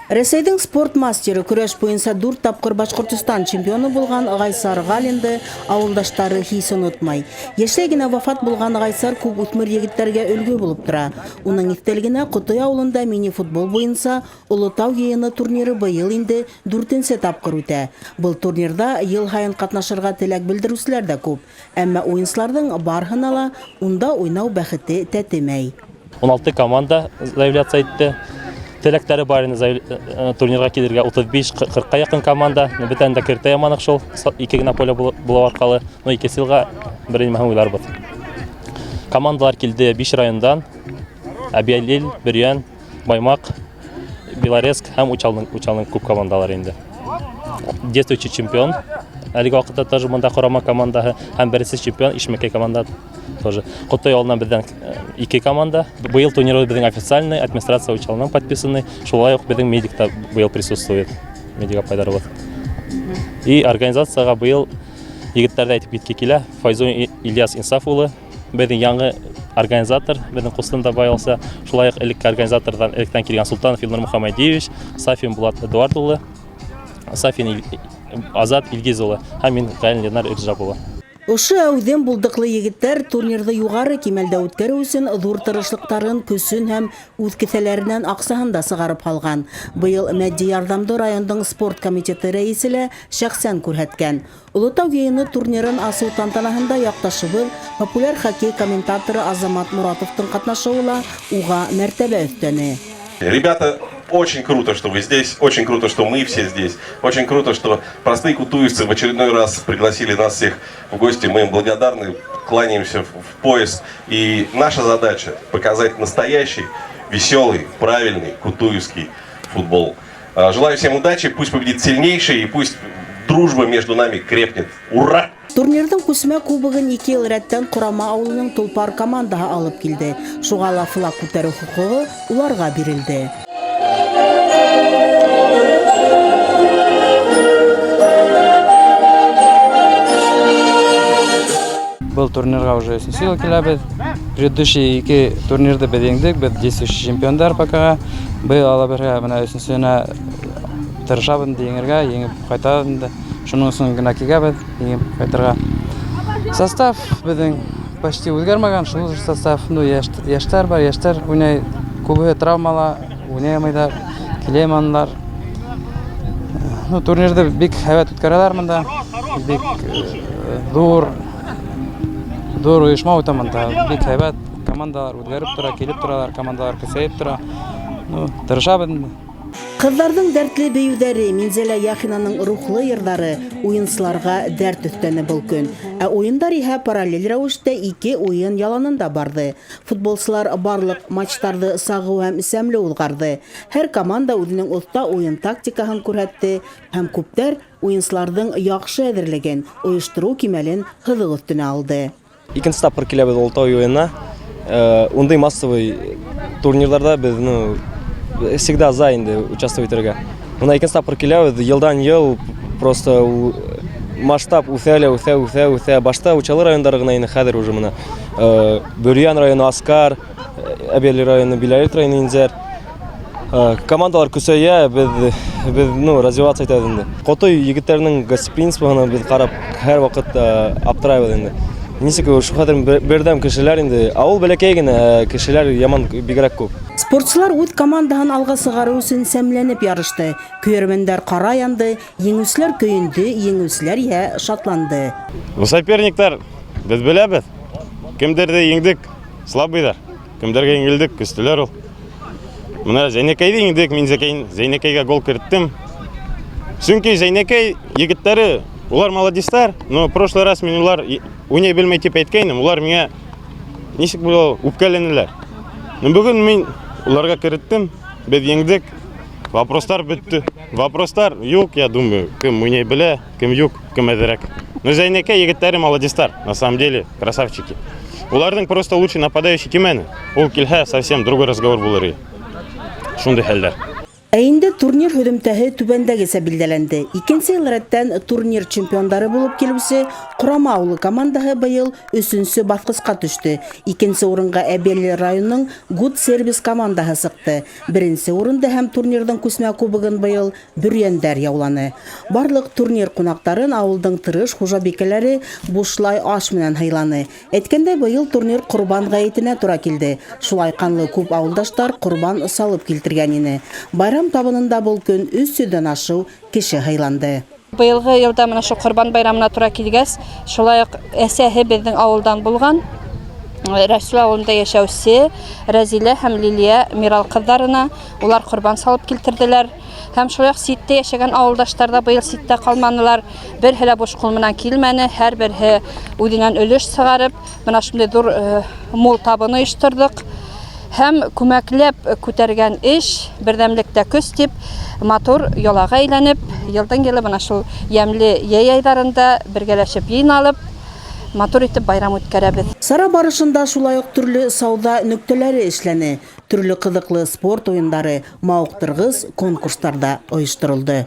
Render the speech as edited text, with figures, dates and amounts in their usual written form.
Рәсәйҙең спорт мастеры, көрәш буйынса дүрт тапҡыр Башҡортостан чемпионы булған Ғайсар Ғалинды ауылдаштары һис онотмай. Йәшләй генә вафат булған Ғайсар күп үҫмер егеттәргә өлгө булып тора. Уның иҫтәлегенә Ҡотой ауылында мини-футбол буйынса Олотау йыйыны турниры быйыл инде дүртенсе тапҡыр үтә. Был турнирҙа йыл һайын ҡатнашырға теләк белдереүселәр ҙә күп. Әммә уйынсыларҙың барыһына ла унда уйнау бәхете тәтемәй. 16 команда заявляться итте. Теләктәре бар инде турнирға килергә 35-40-ҡа яҡын команда. Бөтәһен дә кертә алманыҡ шул, ике генә поле булыу арҡалы. Но икенсе йылға бер нимәһен уйларбыҙ. Командалар килде 5 райондан. Әбйәлил, Бөрйән, Баймаҡ, Белорецк һәм Учалның күп командалары инде. Действующий чемпион. Әлеге ваҡытта тоже бында Ҡорама командаһы һәм беренсе чемпион Ишмәкәй команда тоже. Ҡотой ауылынан беҙҙән ике команда. Быйыл турнир беҙҙең официальный, администрация Учалынан подписанный. Шулай уҡ беҙҙең медик та быйыл присутствует. Медик апайҙарыбыҙ. И организацияға быйыл егеттәрҙе әйтеп китке килә. Файзуллин Ильяс Инсаф улы, беҙҙең яңы организатор, беҙҙең ҡустым да байылса, шулай уҡ элекке организаторҙан электән килгән Султанов Илнур Мөхәммәдиевич, Сафин Булат Эдуард улы, Сафин Азат Илгиз улы һәм мин Ғәлин Ленар Иржап улы. Ошо әүҙем булдыҡлы егеттәр турнирҙы юғары кимәлдә үткәреү өсөн ҙур тырышлыҡтарын, көсөн һәм үҙ кеҫәләренән аҡсаһын да сығарып һалған. Быйыл матди ярҙамды райондың спорт комитеты рәйесе лә шәхсән күрһәткән. Олотау йыйыны турнирын асыу тантанаһында яҡташыбыҙ, популяр хоккей комментаторы Азамат Муратовтың ҡатнашыуы ла уға мәртәбә өҫтәне. Ребята, очень круто, что вы здесь, очень круто, что мы все здесь, очень круто, что простые кутуевцы в очередной раз пригласили нас всех в гости. Мы им благодарны, кланяемся в пояс. И наша задача показать настоящий, веселый, правильный кутуевский футбол. Желаю всем удачи, пусть победит сильнейший и пусть дружба между нами крепнет. Ура! Турнирҙың күсмә кубогын ике йыл рәттән Ҡорама ауылының Толпар командаһы алып килде. Шуға ла флаг күтәреү хоҡуғы уларға бирелде. Был турнирға уже өсөнсө йыл киләбеҙ. Предыдущий ике турнирҙы беҙ еңдек, беҙ действующий чемпиондар пока. Быйыл ала бирһә, бына өсөнсөһөнә тырышабыҙ инде еңергә, еңеп ҡайтабыҙ инде. Шуның өсөн генә килгәнбеҙ, еңеп ҡайтырға. Состав беҙҙең почти үҙгәрмәгән, шул состав. Йәштәр бар, йәштәр уйнай, күбеһе травмала, уйнай алмайҙар, килә алманылар. Турнирҙы бик һәйбәт үткәрәләр бында. Бик ҙур ойошма үтә бында. Бик һәйбәт командалар үҙгәреп тора, килеп торалар, командалар көсәйеп тора. Тырышабыҙ инде. Ҡыҙҙарҙың дәртле бейеүҙәре, Минзәлә Яхинаның рухлы йырҙары уйынсыларға дәрт өҫтәне был көн. Ә уйындар иһә параллель рәүештә ике уйын яланында барҙы. Футболсылар барлыҡ матчтарҙы сағыу һәм сәмле уҙғарҙы. Һәр команда үҙенең оҫта уйын тактикаһын күрһәтте һәм күптәр уйынсыларҙың яҡшы әҙерлеген, ойоштороу кимәлен һыҙыҡ өҫтөнә алды. Икенсе тапҡыр киләбеҙ Олотау уйынына. Ундай массовый турнирҙарҙа беҙ, всегда за инде участвовать итергә. Бына икенсе тапҡыр киләбеҙ, йылдан йыл просто масштаб үҫә лә, үҫә, үҫә, үҫә. Башта Учалы райондары ғына ине, хәҙер уже бына Бөрйән районы, Аскар, Әбйәлил районы, Белорет районы инзәр. Командалар көсәйә, беҙ, развиваться итәбеҙ инде. Ҡотой егеттәренең гостеприимствоһына беҙ ҡарап һәр ваҡыт аптырайбыҙ инде. Нисек ул шул хәҙер берҙәм кешеләр инде. Ауыл бәләкәй генә, кешеләр яман бигерәк күп. Спортсылар үҙ командаһын алға сығарыу өсөн сәмләнеп ярышты. Көйәрмәндәр ҡара янды, еңеүселәр көйөндө, еңеүселәр иһә шатланды. Был соперниктар беҙ беләбеҙ. Кемдәрҙе еңдек, слабыйҙар. Кемдәргә еңелдек, көслөләр ул. Бына Зәйнәкәйҙе еңдек, мин Зәйнәкәйгә гол керттем. Сөнки Зәйнәкәй егеттәре, улар молодецтар, но в прошлый раз мин улар уйнай белмәй тип әйткәйнем, улар миңә нисек була, үпкәләнеләр. Но бөгөн мин уларға кереттем, беҙ еңдек. Вопростар бөттө. Вопростар юҡ, я думаю, кем уйнай белә, кем юҡ, кем әҙерәк. Но Зәйнәкәй егеттәре молодецтар, на самом деле, красавчики. Уларҙың просто лучший нападающий кимене. Ул килһә, совсем другой разговор булыр ине. Шундай хәлдәр. Ә инде турнир һөҙөмтәһе түбәндәгесә билдәләнде. Икенсе йыл рәттән турнир чемпиондары булып килеүсе Ҡорама ауылы командаһы быйыл өсөнсө баҫҡысҡа төштө. Икенсе урынға Әбйәлил районының Гуд Сервис командаһы сыҡты. Беренсе урынды һәм турнирҙың күсмә кубогын быйыл Бөрйәндәр яуланы. Барлыҡ турнир ҡунаҡтарын ауылдың тырыш хужабикәләре бушлай аш менән һыйланы. Әйткәндәй, быйыл турнир Ҡорбан ғәйетенә тура килде. Шулай ҡанлы күп ауылдаштар ҡорбан салып килтергән ине. Байрам табынында был көн 300 ҙән ашыу кеше һыйланды. Быйылғы йылда мына ошо Ҡорбан байрамына тура килгәс, шулай уҡ әсәһе беҙҙең ауылдан булған Рәсүл ауылында йәшәүсе Рәзилә һәм Лилия Мирал ҡыҙҙарына улар ҡорбан салып килтерҙеләр. Һәм шулай уҡ ситтә йәшәгән ауылдаштар ҙа быйыл ситтә ҡалманылар. Берһе лә буш ҡул менән килмәне, һәр береһе үҙенән өлөш сығарып, мына шундай ҙур мул табын ойошторҙоҡ. Һәм күмәкләп күтәргән эш, берҙәмлектә көс тип, матур йолаға әйләнеп, йылдың йылы мына шул йәмле йәй айҙарында бергәләшеп йыйналып, матур итеп байрам үткәрәбеҙ. Сара барышында шулай уҡ төрлө сауҙа нөктәләре эшләне, төрлө ҡыҙыҡлы спорт уйындары, мауыҡтырғыс конкурстар ҙа ойошторолдо.